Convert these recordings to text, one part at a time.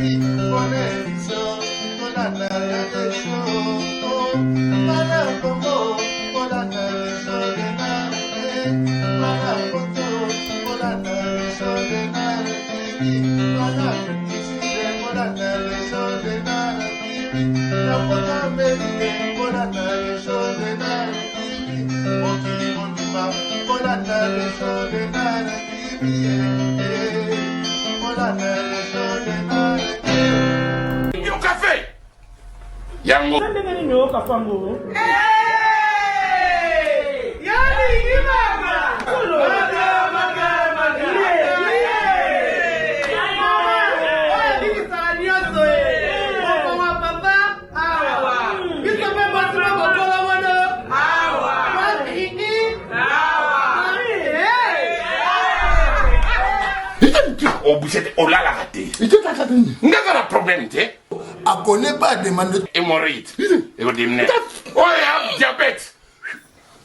Bonne émission, tolanda ya Desho. Bana Congo, bolanda Desho Denard. Bana Poto, bolanda Desho Denard TV. Bana Afrique du Sud, bolanda Desho Denard TV. Na poto Amerique, bolanda Desho Denard TV. Mokili mobimba, bolanda Desho Denard TV. Bolanda Desho Denard TV. Yo café yango ndenge nini oyoka fango obuse te olalaka te nga na problème te akone pas demande hémorroïde ekodimine oyo ya diabète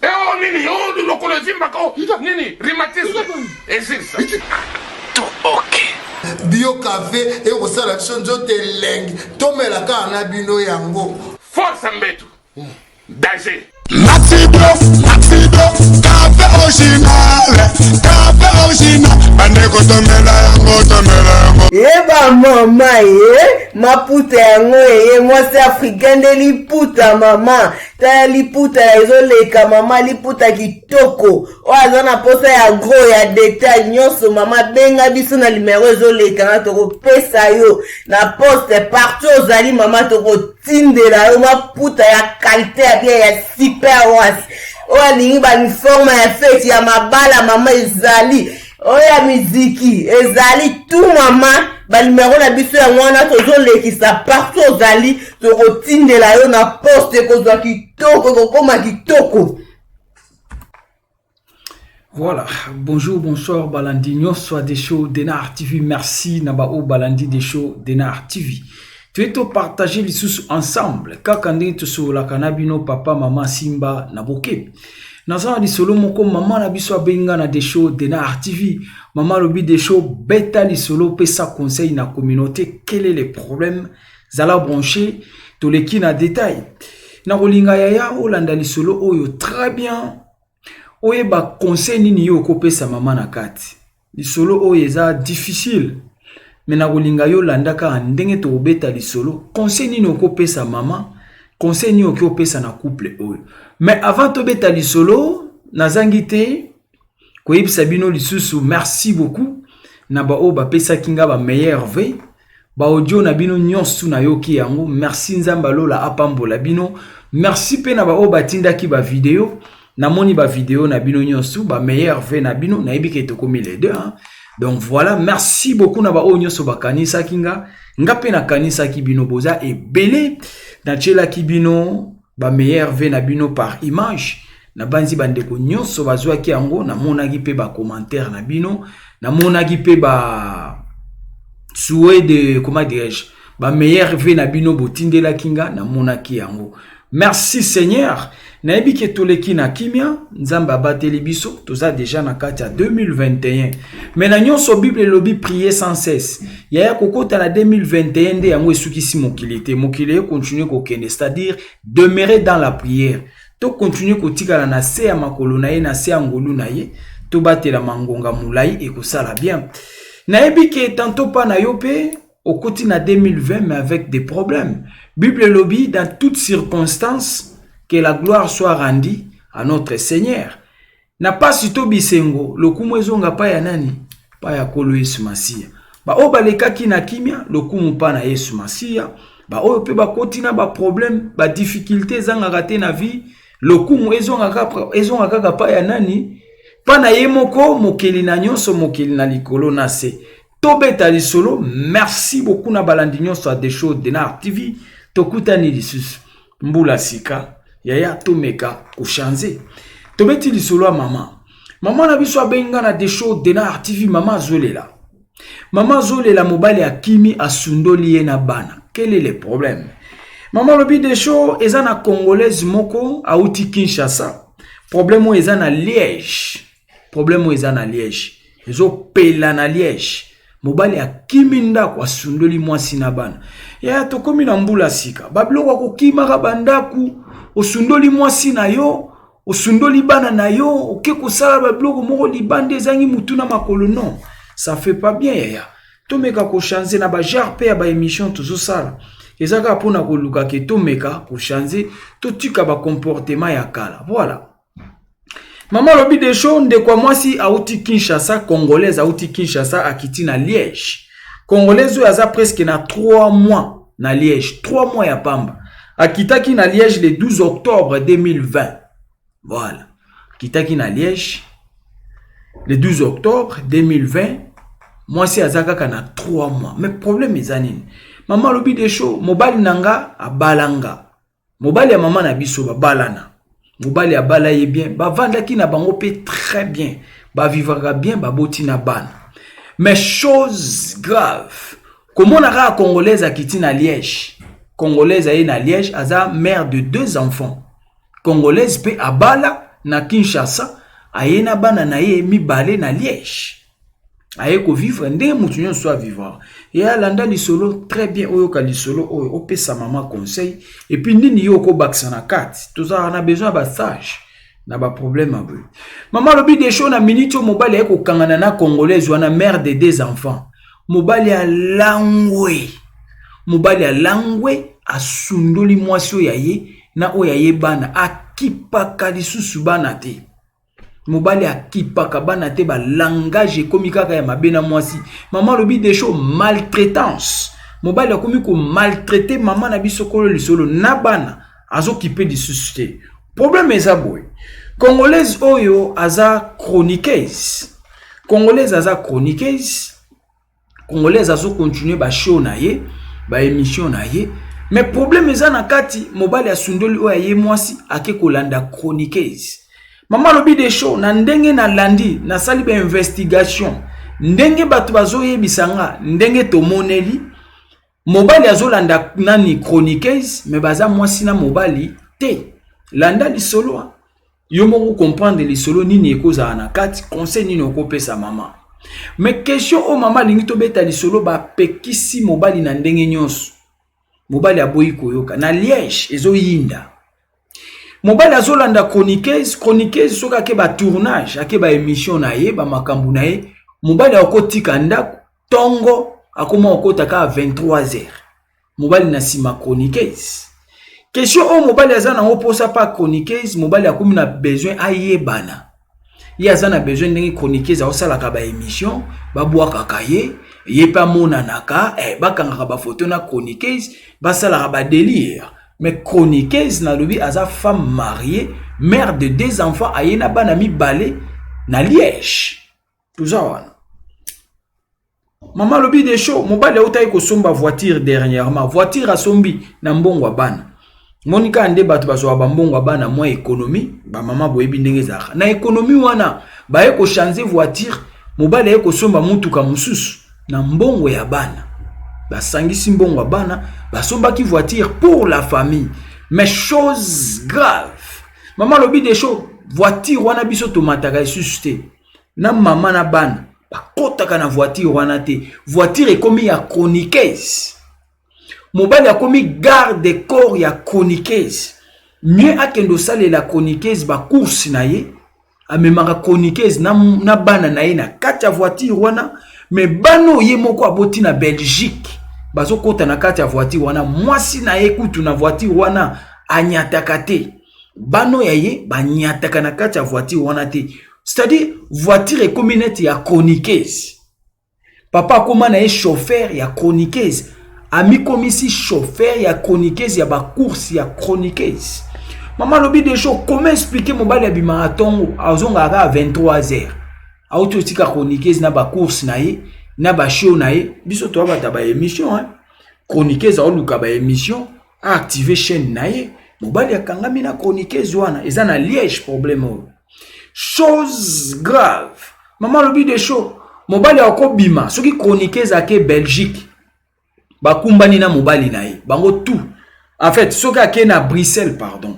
eo nini o lokolo evimbaka o nini rhumatisme esilisa tout ok bio cafe ekosala biso nzoto elengi tomela kaka na bino yango force mbetu danger Maxi-Bio, Maxi-Bio, café original, café original. Bandeko tomela yango, tomela yango. Yeba mama ye maputa yango eye mwasi africain nde liputa mama tala liputa ya ezoleka mama liputa kitoko oyo aza na posa ya gros ya detail nyonso mama benga biso na limero ezoleka na tokopesa yo na poste partout ozali mama tokotindela yo maputa ya qualité ya bien ya super was oyo alingi bauniforme ya feti ya mabala mama ezali oyo ya miziki ezali tout mama banimero na biso yango wana tozolekisa partout ozali tokotindela yo na poste ekozwa kitoko ekokoma kitoko. Voilà, bonjour, bonsoir, Balandi nyonso Desho Denar TV. Merci na ba o Balandi Desho Denar TV. Tu es partager lisusu ensemble kaka ndenge tosololaka na bino papa mama Simba na bokebi. Naza na lisolo moko mama na biso abenga na Desho Denar TV. Mama alobi Desho beta lisolo pesa conseil na communauté quel est le problème zala branché toleki na détail. Na kolinga yaya olanda lisolo oyo très bien oyeba conseil nini yo okopesa mama na kati. Lisolo oyo eza difficile me na kolinga yo olanda kaka ndenge tokobeta lisolo conseil nini okopesa mama conseil nini okoki opesa na couple oyo. Mais avant tobeta lisolo nazangi te koyebisa bino lisusu merci beaucoup na baoyo bapesaki nga ba meilleur vœux ba audio na bino nyonso nayoki yango merci Nzambe alola apambola bino merci pe na baoyo batindaki ba video namoni ba video na bino nyonso ba meilleur vœux na bino nayebi ke tokomi les deux hein. Donc voilà merci beaucoup na baoyo nyonso bakanisaki nga nga pe nakanisaki bino boza ebele natielaki bino ba meilleur vœux na bino par image nabanzi bandeko nyonso bazwaki yango namonaki pe ba commentaire na bino namonaki pe ba souhait de comment dirais-je ba meilleur vœux na bino botindelaki nga namonaki yango merci Seigneur nayebi ke toleki na kimia Nzambe abateli biso toza déjà na kati ya 2021 mais na nyonso Bible elobi prier sans cesse yaya kokota na 2021 nde yango esukisi mokili te mokili e continuer kokende c'est-à-dire demeurer dans la prière to continuer kotikala na se ya makolo na ye na se ya ngolu na ye tobatela mangonga molai ekosala bien nayebi ke tantôt pa na yo pe okoti na 2020 mais avec des problèmes Bible elobi dans toutes circonstances que la gloire soit rendue à notre Seigneur na pasi to bisengo lokumu ezonga pa ya nani pa ya Nkolo Yesu Masiya baoyo balekaki na kimia lokumu pa na Yesu Masiya baoyo pe bakoti na ba problème ba difficulté ezangaka te na vie lokumu ezonga kaka pa ya nani pa na ye moko mokeli na nyonso mokeli na likolo na se tobeta lisolo merci beaucoup na balandi nyonso ya Desho Denar TV tokutani lisusu mbula sika yaya tomeka kochange tobeti lisolo ya mama mama na biso abenga na Desho Denar TV mama azolela mama azolela mobali akimi asundoli ye na bana quel est le problème mama alobi Desho eza na congolaise moko auti Kinshasa problème oyo eza na Liège problème oyo eza na Liège ezopela na Liège. Mobali akimi ndako, asundoli mwasi na bana. Ya tokomi na mbula sika, babiloko ya kokimaka bandako, osundoli mwasi na yo, osundoli bana na yo, oke kosala babiloko moko libanda ezangi mutu na makolo. Non, ça fait pas bien yaya. Tomeka kochange na bagenre mpe ya baémission tozosala, eza kaka mpona koluka ke tomeka kochange, totika bacomportement ya kala. Voilà. Mama alobi Desho, ndeko ya mwasi auti Kinshasa, congolaise auti Kinshasa, akiti na Liège. Congolaise oyo aza presque na 3 mois na Liège, 3 mois ya pamba. Akitaki na Liège le 12 octobre 2020. Voilà. Akitaki na Liège le 12 octobre 2020. Mwasi aza kaka na 3 mois. Mais problème eza nini? Mama alobi Desho, mobali na nga abala nga. Mobali ya mama na biso babalana. Mobali abala ye bien, bavandaki na bango pe très bien. Bavivraka bien, baboti na bana. Mais chose grave, komona kaka congolaise akiti na Liège. Congolaise aye na Liège, aza mère de 2 enfants. Congolaise pe abala na Kinshasa, aye na bana na ye mibale na Liège. Aye kovivre ndenge moto nyonso avivre. Ye alanda lisolo très bien, oyoka lisolo oyo, opesa mama conseil, et puis nini yo okobakisa na kati. Tozalaka na besoin ya ba sage na ba problème ya boye. Mama alobi Desho, na minute oyo mobali aye kokangana na congolaise wana, mère de 2 enfants. Mobali alangwe. Mobali alangwe, asundoli mwasi oyo ya ye na oyo ya ye bana, akipaka lisusu bana te. Mobali akipaka bana te, ba langage ekomi kaka ya mabe na mwasi. Mama alobi Desho, maltraitance. Mobali akomi ko maltraiter mama na biso kolo lisolo na bana, azokipe lisusu te. Problème eza boye. Congolaise oyo aza chroniqueuse. Congolaise aza chroniqueuse. Congolaise azo continuer ba show na ye, ba émission na ye. Mais problème eza na kati, mobali asundoli oyo aye mwasi ake kolanda chroniqueuse. Mama alobi Desho, na ndenge nalandi, nasali ba investigation, ndenge bato bazoyebisa nga, ndenge tomoneli, mobali azolanda nani chroniqueuse, mais baza mwasi na mobali te. Landa lisolo, yo moko comprendre lisolo nini ekozala na kati, conseil nini okopesa mama. Mais question oyo mama alingi tobeta lisolo, bapekisi mobali na ndenge nyonso. Mobali aboyi koyoka. Na Liège ezoyinda. Mobali azolanda chroniqueuse, chroniqueuse soki ake ba tournage, ake ba émission na ye, ba makambo na ye, mobali akotika ndako tongo akoma kokota kaka 23 heures. Mobali na nsima chroniqueuse. Question oyo mobali aza nango posa pa chroniqueuse, mobali akomi na besoin ayebana. Ye aza na besoin ndenge chroniqueuse aosalaka ba émission, babwakaka ye, ye pe amonanaka, bakangaka ba photo na chroniqueuse, basalaka ba délire. Mais chroniqueuse nalobi aza femme mariée, mère de 2 enfants, aye na bana mibale na Liège. Toza wana. Mama alobi Desho, mobali autaki kosomba voiture dernièrement. Voiture asombi na mbongo ya bana. Monika nde bato bazwaka ba mbongo ya bana mwa économie, ba mama boyebi ndenge ezalaka. Na économie wana baye ko changer voiture, mobali aye kosomba mutuka mosusu na mbongo ya bana. Basangisi mbongo ya bana, basombaki voiture pour la famille. Mais chose grave, mama alobi Desho, voiture wana biso tomataka lisusu te. Na mama na bana bakotaka na voiture wana te. Voiture ekomi ya chroniqueuse. Mobali akomi garde corps ya chroniqueuse. Mieux akende osalela chroniqueuse ba course na ye, amemaka chroniqueuse na bana na ye na kati ya voiture wana, mais bana oyo ye moko aboti na Belgique bazokota na kati ya voiture wana, mwasi na ye kutu na voiture wana anyataka te. Bano ya ye banyataka na kati ya voiture wana te. C'est-à-dire voiture ekomi neti ya chroniqueuse. Papa akoma na ye chauffeur ya chroniqueuse. Amikomisi chauffeur ya chroniqueuse ya ba course ya chroniqueuse. Mama alobi Desho, comment expliquer mobali abimaka tongo azongaka kaka 23 heures. Auti otika chroniqueuse na ba course na ye, na ba show na ye. Biso toyabata ba émission, hein. Chroniqueuse aoluka ba émission, a activer chaîne na ye. Mobali akangami na chroniqueuse wana, eza na Liège problème oyo. Chose grave. Mama alobi Desho, mobali akobima soki chroniqueuse ake Belgique, bakumbani na mobali na ye, bango tout. En fait, soki ake na Bruxelles, pardon.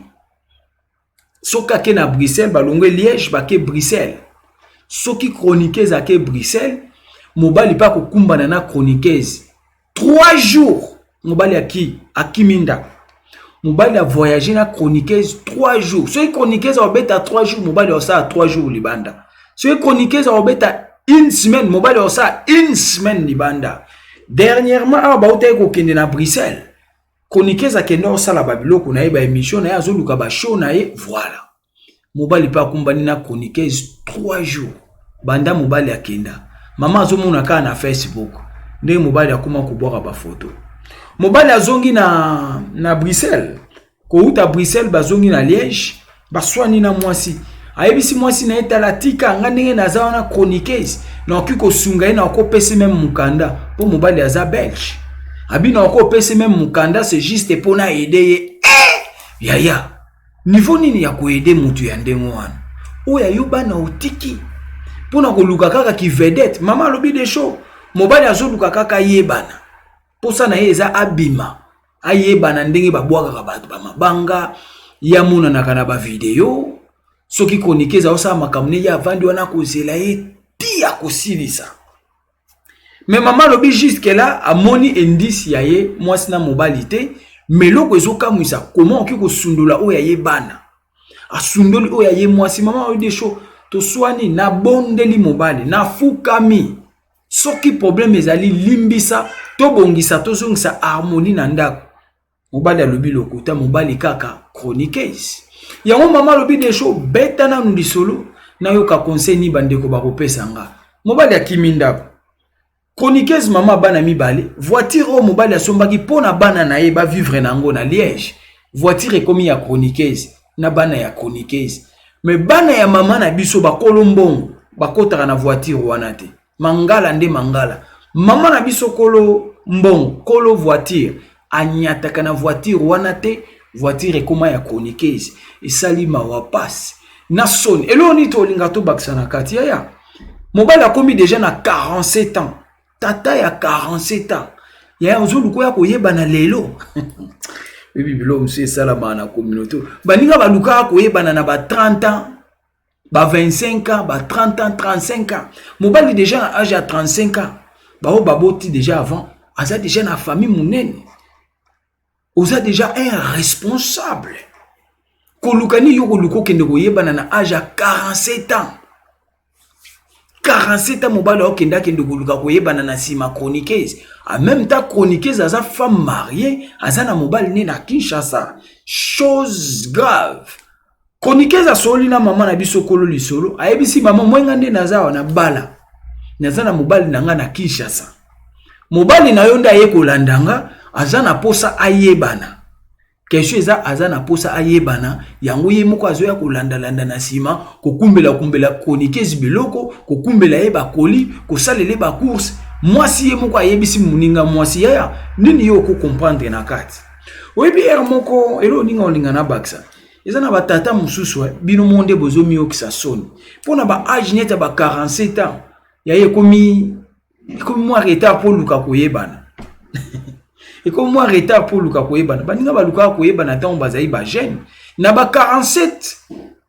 Soki ake na Bruxelles, balongwe Liège, bake Bruxelles. Soki chroniqueuse ake Bruxelles, Mobali mpe akokumbana na chroniqueuse 3 jours. Mobali aki akimi ndako, mobali avoyage na chroniqueuse 3 jours. Soki chroniqueuse akobeta 3 jours, mobali akosala 3 jours libanda. Soki chroniqueuse akobeta une semaine, mobali akosala une semaine libanda. Dernièrement awa bautaki kokende na Bruxelles, chroniqueuse akende kosala babiloko na ye, baémission na ye, azoluka bashow na ye. Voilà, mobali mpe akumbani na chroniqueuse 3 jours. Banda mobali akenda, mama azomona kaka na Facebook ndenge mobali akóma kobwaka bafoto. Mobali azongi na Bruxelles, kouta Bruxelles bazongi na Liège, baswani na mwasi. Ayebisi mwasi na ye: "Tala, tika nga ndenge naza wana. Chroniqueuse nakoki kosunga ye, nakopesa même mokanda, mpo mobali aza belge." Abi: "Nakopesa même mokanda, c'est juste mpo na aider ye." Eh, yaya, niveau nini ya koaider motu ya ndenge wana oyo ayo bana otiki mpona koluka kaka kivedette? Mama alobi Desho, mobali azoluka kaka ayebana. Mposa na ye eza abima, ayebana ndenge babwakaka bato bamabanga, ye amonanaka na bavideo. Soki chroniqueuse azosala makambo ne, ye avandi wana kozela ye ti akosilisa. Mais mama alobi, jusque là amoni indice ya ye mwasi na mobali te. Mais eloko ezokamwisa, koma okoki kosundola oyo aye bana, asundoli oyo aye mwasi. Mama oyo Desho, toswani, nabondeli mobali, nafukami: soki problème ezali, limbisa, tobongisa, tozongisa harmonie na ndako. Mobali alobi lokuta, mobali kaka chroniqueuse. Yango mama alobi: "Desho, beta nanu lisolo, nayoka conseil nini bandeko bakopesa nga." Mobali akimi ndako, chroniqueuse, mama bana mibale. Voiture oyo mobali asombaki mpo na bana na ye bavivre na yango na Liège, voiture ekomi ya chroniqueuse na bana ya chroniqueuse. Mais bana ya mama na biso bakolo mbongo bakɔtaka na voiture wana te. Mangala nde mangala. Mama na biso kolo mbongo, kolo voiture, anyataka na voiture wana te. Voiture ekóma ya chroniqueuse. Esali mawa, pasi na soni. Eloko nini tolinga tobakisa na kati? Yaya, mobali akomi déjà na 47 ans, tata ya 47 ans. Yaya, ozoluka oya koyebana lelo? Oyebi biloko mosusu esalamaka na communauté, baninga balukaka koyebana na ba 30 ans, ba 25 ans, ba 30 ans, 35 ans. Mobali déjà na âge ya 35 ans, bao baboti déjà avant, aza déjà na famille monene, oza déjà un responsable. Koluka nini yo koluka okende koyebana na âge ya 47 ans? 47 ans, mobali akokende, akende koluka koyebana na nsima chroniqueuse. En même temps chroniqueuse aza femme mariée, aza na mobali ne na Kinshasa. Chose grave, chroniqueuse asoli na mama na biso kolo lisolo. Ayebisi mama mwenga: "Nde naza awa na bala, naza na mobali na nga na Kinshasa. Mobali na yo nde aye kolanda nga, aza na posa ayebana. Question eza, aza na posa ayebana, yango ye moko azoya kolandalanda na nsima, kokumbela-kumbela chroniqueuse biloko, kokumbela ye bakoli, kosalela ye bacourse." Mwasi ye moko ayebisi moninga mwasi: "Yaya, nini yo okocomprendre na kati?" Oyebi ere moko, eloko ninga olinga na bakisa, eza na batata mosusu, bino mo nde bozomiyokisa soni mpo na baâge neti ya ba 47 ans. Yaye, ekomi mwa retard mpo oluka koyebana, ekomi mwa retard mpo oluka koyebana. Baninga balukaka koyebana ntango bazali bajeune. Na ba 47,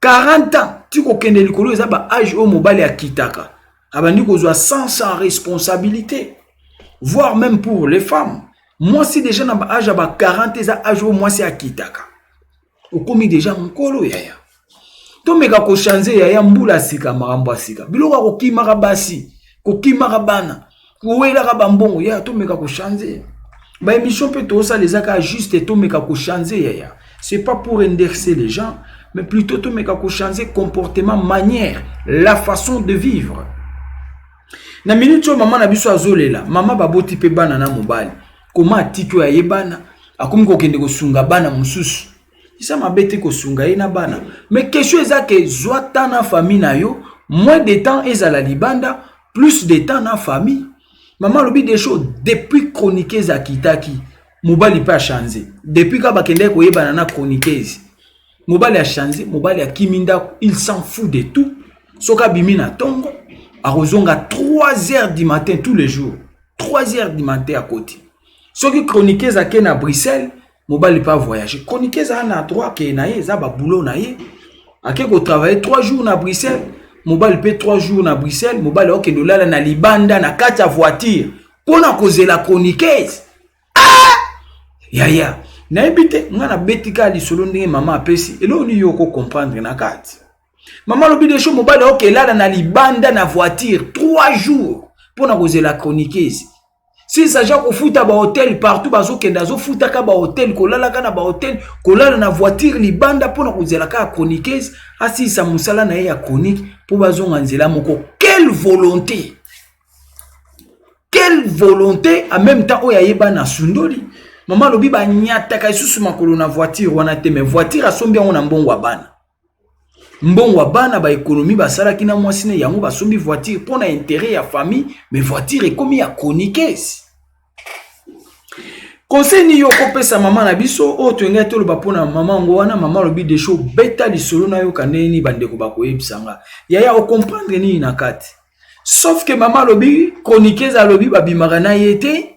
40 ans ti kokende likolo, eza baâge oyo mobali akitaka, abandi kozwa sans responsabilité, voire même pour les femmes. Mwasi déjà na baâge ya ba 40, eza âge oyo mwasi akitaka, okomi déjà mokolo. Yaya, tomeka kochanger. Yaya, mbula ya sika, makambo ya sika, biloko ya kokimaka basi, kokimaka bana, kowelaka bambongo. Yaya, tomeka kochanger. Baémission mpe tozosala eza kaka juste tomeka kochanger. Yaya, c'est pas pour indexer les gens, mais plutôt tomeka kochanger comportement, manière, la façon de vivre. Na minute oyo mama na biso azolela, mama baboti mpe bana na mobali, koma atiki oyo aye bana, akomi kokende kosunga bana mosusu. Eza mabe te kosunga ye na bana, mais question eza ke zwa temps na famille na yo. Moins de temps ezala libanda, plus de temps na famille. Mama alobi des choses: depuis chroniqueuse akitaki, mobali mpe achanger. Depuis ka bakendaki koyebana na chroniqueuse, mobali achanger, mobali akimi ndako, il s'en fout de tout. Soki abimi na ntongo, akozonga 3 heures du matin, tous les jours 3 heures du matin akoti. Soki chroniqueuse ake na Bruxelles, mobali mpe avoyage. Chroniqueuse aza na droit akeye na ye, eza baboulot na ye, ake kotravailler 3 jours na Bruxelles. Mobali mpe 3 jours na Bruxelles, mobali akokende olala na libanda na kati ya voiture mpo na kozela chroniqueuse. Ah! Yaya, nayebi te, ngai nabeti kaka lisolo ndenge mama apesi. Eloko nini yo okokomprendre na kati? Mama alobi desho mobali aokelala na libanda na voiture 3 jours mpo na kozela chroniqueuse. S'il s'agit ya kofuta bahotel partout bazokende, azofutaka bahotel, kolalaka na bahotel, kolala na voiture libanda mpo na kozela kaka chroniqueuse asilisa mosala na ye ya chronique mpo bazonga nzela moko. Quelle volonté! Quelle volonté! En même temps oyo ayeba na sundoli. Mama alobi banyataka lisusu makolo na voiture wana te, mais voiture asombi yango na mbongo ya bana. Mbongo ya bana ba économie basalaki na mwasi ne yango basombi voiture mpo na intérêt ya famille, mais voiture ekomi ya chroniqueuse. Conseil nini yo okopesa mama na biso oyo toyengai toloba mpo na mama yango wana? Mama alobi desho beta lisolo nayoka ndenge nini bandeko bakoyebisa nga. Yaya, okomprendre nini na kati? Sauf que mama alobi chroniqueuse alobi babimaka na ye te,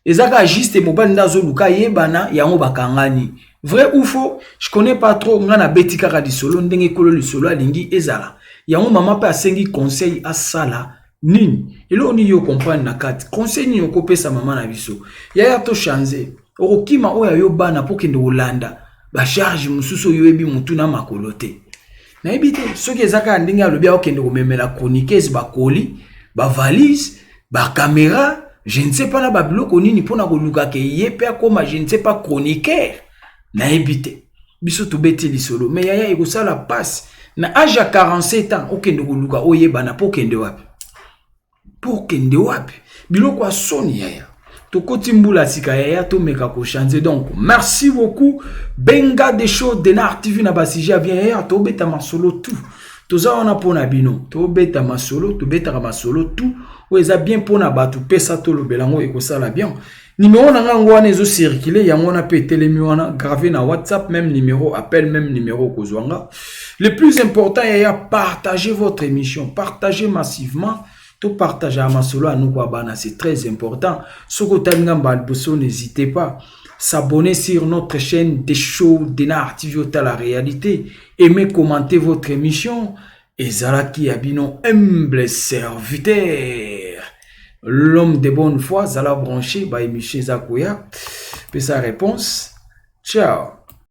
eza kaka juste mobali nde azoluka ayebana, yango bakangani. Vrai ou faux, je connais pas trop. Nga nabeti kaka lisolo ndenge kolo lisolo alingi ezala. Yango mama mpe asengi conseil asala nini? Eloko nini yo comprendre na kati? Conseil nini okopesa mama na biso? Yaya, to change, okokima oyo ayo bana mpo okende kolanda bacharge mosusu oyo oyebi motu na makolo te. Nayebi te soki eza kaka ndenge alobi akokende komemela chroniqueuse bakoli, bavalise, bakamera, je ne sais pas na babiloko nini mpona koluka ke ye mpe akoma je ne sais pas chroniqueur. Nayebi te, biso tobeti lisolo. Mais yaya, ekosala mpasi na age ya 47 ans okende koluka oyebana mpo okende wapi? Mpo okende wapi? Biloko ya soni yaya. Tokoti mbula sika yaya, tomeka kochange. Donc merci beaucoup, benga des shows Denar TV na basujet ya bien yaya. Tobeta masolo tout, toza wana mpona bino. Tobeta masolo, tobetaka masolo tout oyo eza bien mpona bato. Pesa tolobela yango, ekosala bien. Numéro na nga yango wana ezocircule, yango wana mpe etelemi wana grave na WhatsApp, même numéro, appel même numéro, okozwa nga. Le plus important yaya, partagez votre émission, partagez massivement. Topartage ya masolo ya noko ya bana, c'est très important. Soki otali nga mbala liboso, n'hésitez pas s'abonner sur notre chaîne des shows Denar TV, otala réalité, aimez, commentez votre émission. Ezalaki ya bino humble serviteur, l'homme de bonne foi. Zala branché, ba émission eza koya. Pesa réponse. Ciao.